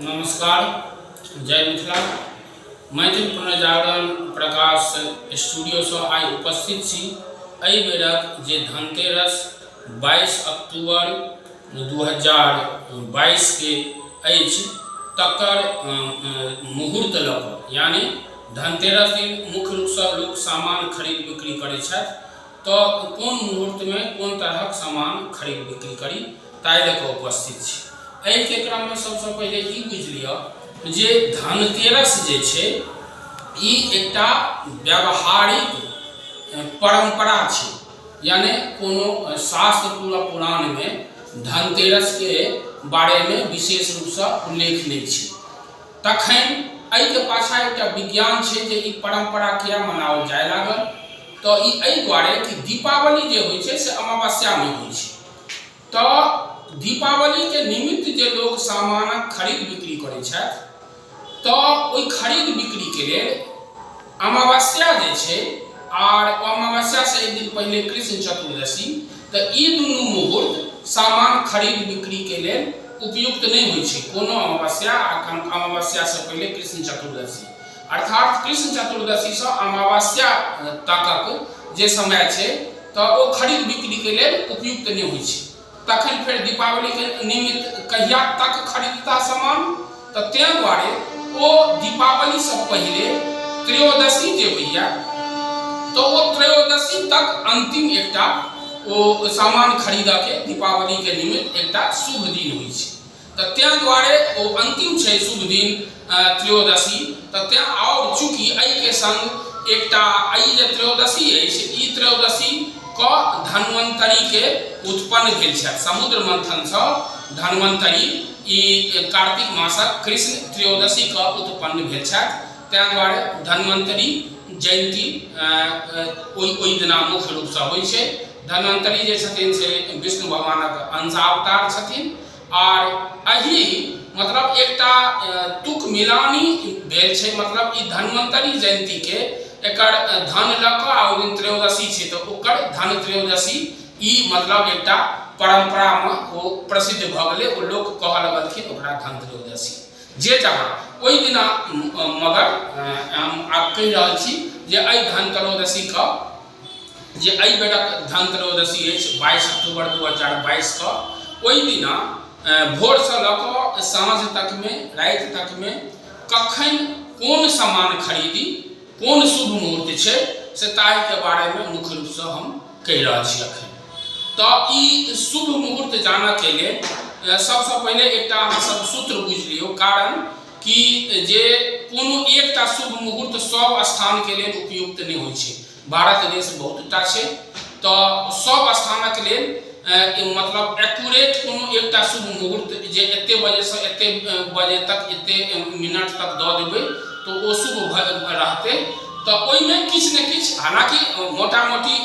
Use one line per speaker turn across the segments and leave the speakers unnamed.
नमस्कार, जय मिथिला। मैथिल पुनर्जागरण प्रकाश स्टूडियोसँ आइ उपस्थित छी। एहि बेरक जे धनतेरस 22 अक्टूबर 2022 के अछि, तकर मुहूर्त लऽ कऽ, यानि धनतेरस दिन मुख्य रूपसँ लोक सामान खरीद बिक्री करै छथि, तऽ कोन मुहूर्तमे कोन तरहक सामान खरीद बिक्री करी, ताहि लऽ कऽ उपस्थित छी। एहिके क्रममे सभसँ पहिले ई बुझि लिअ जे धनतेरस जे छै, ई एकटा व्यावहारिक परम्परा छै, यानि कोनो शास्त्र पूरा पुराणमे धनतेरसके बारेमे विशेष रूपसँ उल्लेख नहि छै। तखन एहिके पाछाँ एकटा विज्ञान छै जे ई परम्परा किया मनाओल जाय लागल। तऽ ई एहि दुआरे कि दीपावली जे होइ छै से अमावस्यामे होइ छै, तऽ दीपावलीके निमित्त जे लोक सामानक खरीद बिक्री करै छथि, तऽ ओहि खरीद बिक्रीके लेल अमावस्या जे छै आर अमावस्यासँ एक दिन पहिले कृष्ण चतुर्दशी, तऽ ई दुनू मुहूर्त सामान खरीद बिक्रीके लेल उपयुक्त नहि होइ छै। कोनो अमावस्या आ अमावस्यासँ पहिले कृष्ण चतुर्दशी, अर्थात कृष्ण चतुर्दशीसँ अमावस्या तकक जे समय छै, तऽ ओ खरीद बिक्रीके लेल उपयुक्त नहि होइ छै। तखन फेर दीपावलीके निमित्त कहिया तक खरीदता सामान? तऽ ताहि दुआरे ओ दीपावलीसँ पहिले त्रयोदशी जे होइए, तऽ ओ त्रयोदशी तक अन्तिम एकटा ओ सामान खरीदऽके दीपावलीके निमित्त एकटा शुभ दिन होइ छै। तऽ ताहि दुआरे ओ अन्तिम छै शुभ दिन त्रयोदशी। तऽ तेँ आओर चूँकि एहिके सङ्ग एकटा एहि जे त्रयोदशी अछि, ई त्रयोदशी कऽ धन्वन्तरीके उत्पन्न भेल छथि समुद्र मन्थनसँ। धन्वन्तरी ई कार्तिक मासक कृष्ण त्रयोदशी कऽ उत्पन्न भेल छथि। ताहि दुआरे धन्वन्तरी जयन्ती ओहि ओहि दिना मुख्य रूपसँ होइ छै। धन्वन्तरी जे छथिन से विष्णु भगवानक अंशावतार छथिन। आर एहि मतलब एकटा तुक मिलानी भेल छै, मतलब ई धन्वन्तरी जयन्तीके एकर धन लऽ कऽ आ ओहि दिन त्रयोदशी छै, तऽ ओकर धन त्रयोदशी, ई मतलब एकटा परम्परामे ओ प्रसिद्ध भऽ गेलै, ओ लोक कहऽ लगलखिन ओकरा धन त्रयोदशी। जे जहाँ ओहि दिना, मगर हम आब कहि रहल छी जे एहि धन त्रयोदशीके, जे एहि बेरक धन त्रयोदशी अछि 22 अक्टूबर 2022 कऽ, ओहि दिना भोरसँ लऽ कऽ साँझ तकमे, राति तकमे कखन कोन सामान खरीदी, कोन शुभ मुहूर्त छै, से ताहिके बारेमे मुख्य रूपसँ हम कहि रहल छी अखन। तऽ ई शुभ मुहूर्त जानऽके लेल सभसँ पहिले एकटा अहाँ सब सूत्र बुझि लियौ, कारण कि जे कोनो एकटा शुभ मुहूर्त सब स्थानके लेल उपयुक्त नहि होइ छै। भारत देश बहुत टा छै, तऽ सब स्थानक लेल मतलब एक्यूरेट कोनो एकटा शुभ मुहूर्त जे एते बजेसँ एते बजे तक, एते मिनट तक दऽ देबै तऽ ओ शुभ रहतै, तऽ ओहिमे किछु ने किछु, हालाँकि मोटा मोटी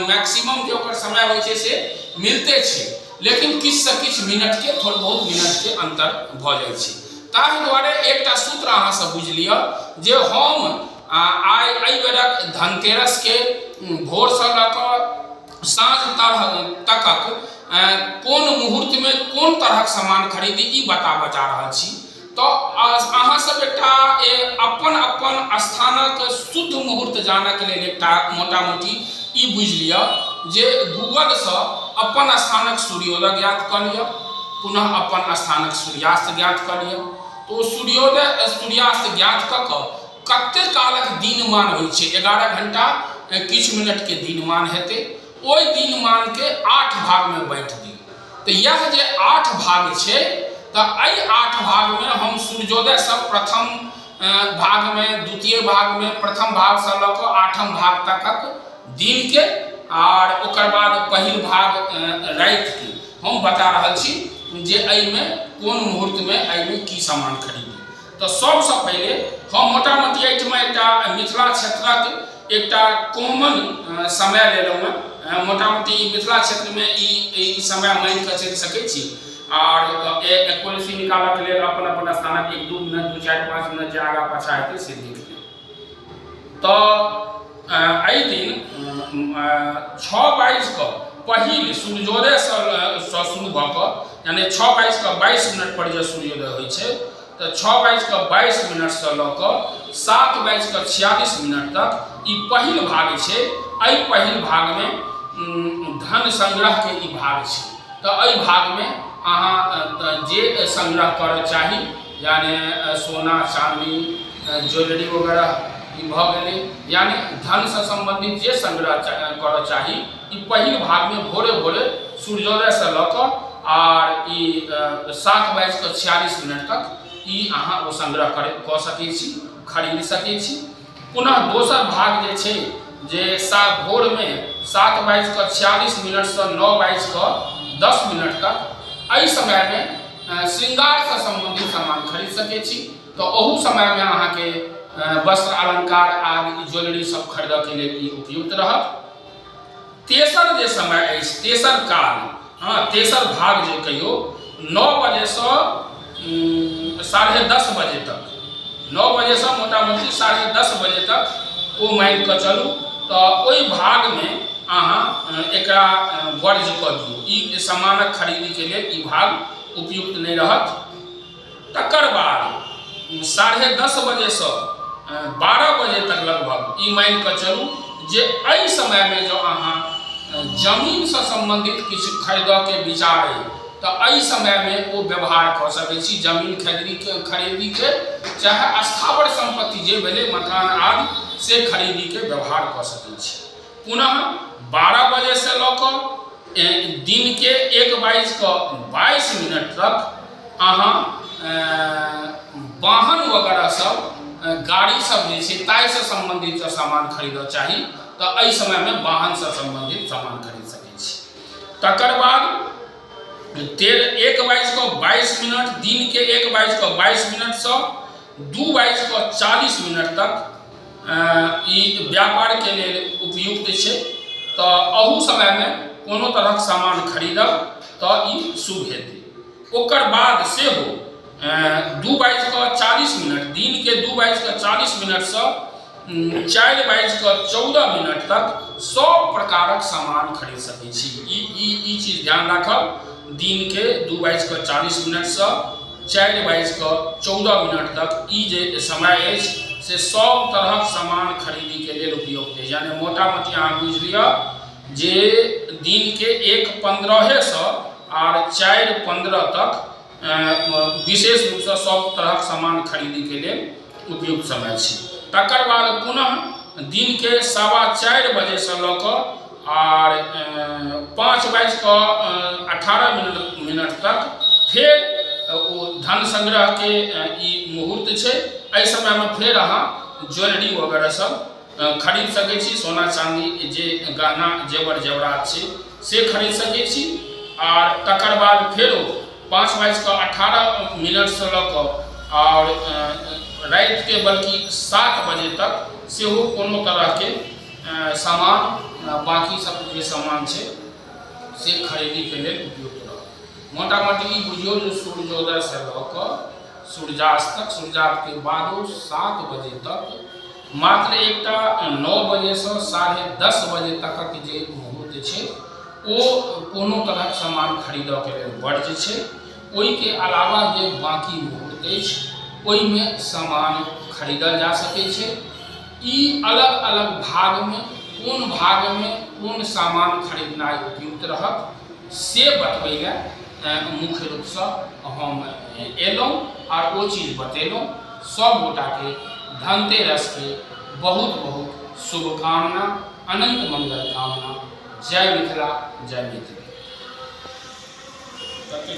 मैक्सिमम जे ओकर समय होइ छै से मिलते छै, लेकिन किछुसँ किछु मिनटके, थोड़ बहुत मिनटके अन्तर भऽ जाइ छै। ताहि दुआरे एकटा सूत्र अहाँसभ बुझि लिअ जे हम आइ एहि बेरक धनतेरसके भोरसँ लऽ कऽ साँझ तकक कोन मुहूर्तमे कोन तरहक सामान खरीदी, ई बताबऽ जा रहल छी। तऽ अहाँसभ एकटा अपन अपन स्थानक शुद्ध मुहूर्त जानऽके लेल एकटा मोटा मोटी ई बुझि लिअ जे गूगलसँ अपन स्थानक सूर्योदय ज्ञात कऽ लिअ, पुनः अपन स्थानक सूर्यास्त ज्ञात कऽ लिअ। तऽ ओ सूर्योदय सूर्यास्त ज्ञात कऽ कऽ कते कालक दिनमान होइ छै, 11 घंटा किछु मिनटके दिनमान हेतै, ओहि दिनमानके 8 भागमे बाँटि दियौ। तऽ इएह जे 8 भाग छै, तऽ एहि 8 भागमे हम सूर्योदयसँ प्रथम भागमे, द्वितीय भागमे, प्रथम भागसँ लऽ कऽ आठम भाग तकक दिनके आर ओकर बाद पहिल भाग रातिके हम बता रहल छी जे एहिमे कोन मुहूर्तमे एहिमे की सामान खरीदी। तऽ सबसँ पहिले हम मोटा मोटी एहिठमा एकटा मिथिला क्षेत्रक एकटा कॉमन समय लेलहुँ हेँ। मोटा मोटी मिथिला क्षेत्रमे ई ई समय मानि कऽ चलि सकै छी। आर एक्यूरेसी निकालऽके लेल अपन अपन स्थानक 1 2 मिनट, 2 4 5 मिनट जे आगाँ पाछाँ हेतै से देख लेब। तऽ एहि दिन 6 बाजि कऽ पहिल सूर्योदयसँ शुरू भऽ कऽ, यानि 6 बाजि कऽ 22 मिनट पर जे सूर्योदय होइ छै, तऽ 6:22 सँ लऽ कऽ 7:46 तक ई पहिल भाग छै। एहि पहिल भागमे धन संग्रहके ई भाग छै। तऽ एहि भागमे अहाँ जे संग्रह करऽ चाही, यानि सोना, चाँदी, ज्वेलरी वगैरह ई भऽ गेलै, यानि धनसँ सम्बन्धित जे संग्रह करऽ चाही, ई पहिल भागमे भोरे भोरे सूर्योदयसँ लऽ कऽ आर ई 7:46 तक ई अहाँ ओ संग्रह कऽ सकै छी, खरीद सकै छी। पुनः दोसर भाग जे छै जे भोरमे 7:46 सँ 9:10 तक, एहि समयमे श्रृंगारसँ सम्बन्धित सामान खरीद सकै छी। तऽ ओहू समयमे अहाँके वस्त्र, अलङ्कार आदि, ज्वेलरी सब खरीदऽके लेल ई उपयुक्त रहत। तेसर जे समय अछि, तेसर काल, हँ, तेसर भाग जे कहियौ, 9 बजेसँ 10:30 बजे तक, 9 बजेसँ मोटा मोटी 10:30 बजे तक ओ मानि कऽ चलू, तऽ ओहि भागमे अहाँ एकरा वर्ज कऽ दियौ। ई सामानक खरीदीके लेल ई भाग उपयुक्त नहि रहत। तकर बाद 10:30 बजेसँ 12 बजे तक लगभग ई मानि कऽ चलू जे एहि समयमे जँ अहाँ जमीनसँ सम्बन्धित किछु खरीदऽके विचार अइ, तऽ एहि समयमे ओ व्यवहार कऽ सकै छी जमीन खरीदीके, चाहे स्थावर सम्पत्ति जे भेलै, मकान आदि, से खरीदीके व्यवहार कऽ सकै छी। पुनः 12 बजेसँ लऽ कऽ दिनके 1:22 तक अहाँ वाहन वगैरह सब, गाड़ी सब जे छै, ताहिसँ सम्बन्धित जँ सामान खरीदऽ चाही, तऽ एहि समयमे वाहनसँ सम्बन्धित सामान खरीद सकै छी। तकर बाद 1:22, दिनके 1:22 सँ 2:40 तक ई व्यापारके लेल उपयुक्त छै। तऽ अहू समयमे कोनो तरहक सामान खरीदब तऽ ई शुभ हेतै। ओकर बाद सेहो 2:40, दिनके 2:40 सँ 4:14 तक सब प्रकारक सामान खरीद सकै छी। ई ई ई चीज ध्यान राखब, दिनके 2:40 सँ 4:14 तक ई जे समय अछि, से सब तरहक सामान खरीदीके लेल उपयुक्त अछि। यानि मोटा मोटी अहाँ बुझि लिअ जे दिनके 1:15 सँ आर 4:15 तक विशेष रूपसँ सब तरहक सामान खरीदीके लेल उपयुक्त समय छै। तकर बाद पुनः दिनके 4:15 बजेसँ लऽ कऽ आर 5:18 तक फेर ओ धन संग्रहके ई मुहूर्त छै। एहि समयमे फेर अहाँ ज्वेलरी वगैरह सब खरीद सकै छी, सोना चाँदी जे गहना जेवर जेवरात छै, से खरीद सकै छी। आर तकर बाद फेरो 5:18 सँ लऽ कऽ आओर रातिके बल्कि 7 बजे तक सेहो कोनो तरहके सामान, बाँकी सब जे सामान छै, से खरीदीके लेल उपयुक्त रहत। मोटा मोटी ई बुझियौ जे सूर्योदयसँ लऽ कऽ सूर्यास्त तक, सूर्यास्तके बादो 7 बजे तक, मात्र एकटा 9 बजेसँ 10:30 बजे तकक जे मुहूर्त छै, ओ कोनो तरहक सामान खरीदऽके लेल वर्ज छै। ओहिके अलावा जे बाँकी मुहूर्त अछि, ओहिमे सामान खरीदल जा सकै छै। ई अलग अलग भागमे कोन भागमे कोन सामान खरीदनाइ उपयुक्त रहत, से बतबै लए मुख्य रूपसँ हम एलहुँ आर ओ चीज बतेलहुँ। सब गोटाके धनतेरसके बहुत बहुत शुभकामना, अनन्त मंगल कामना। जय मिथिला, जय मैथिली। कते?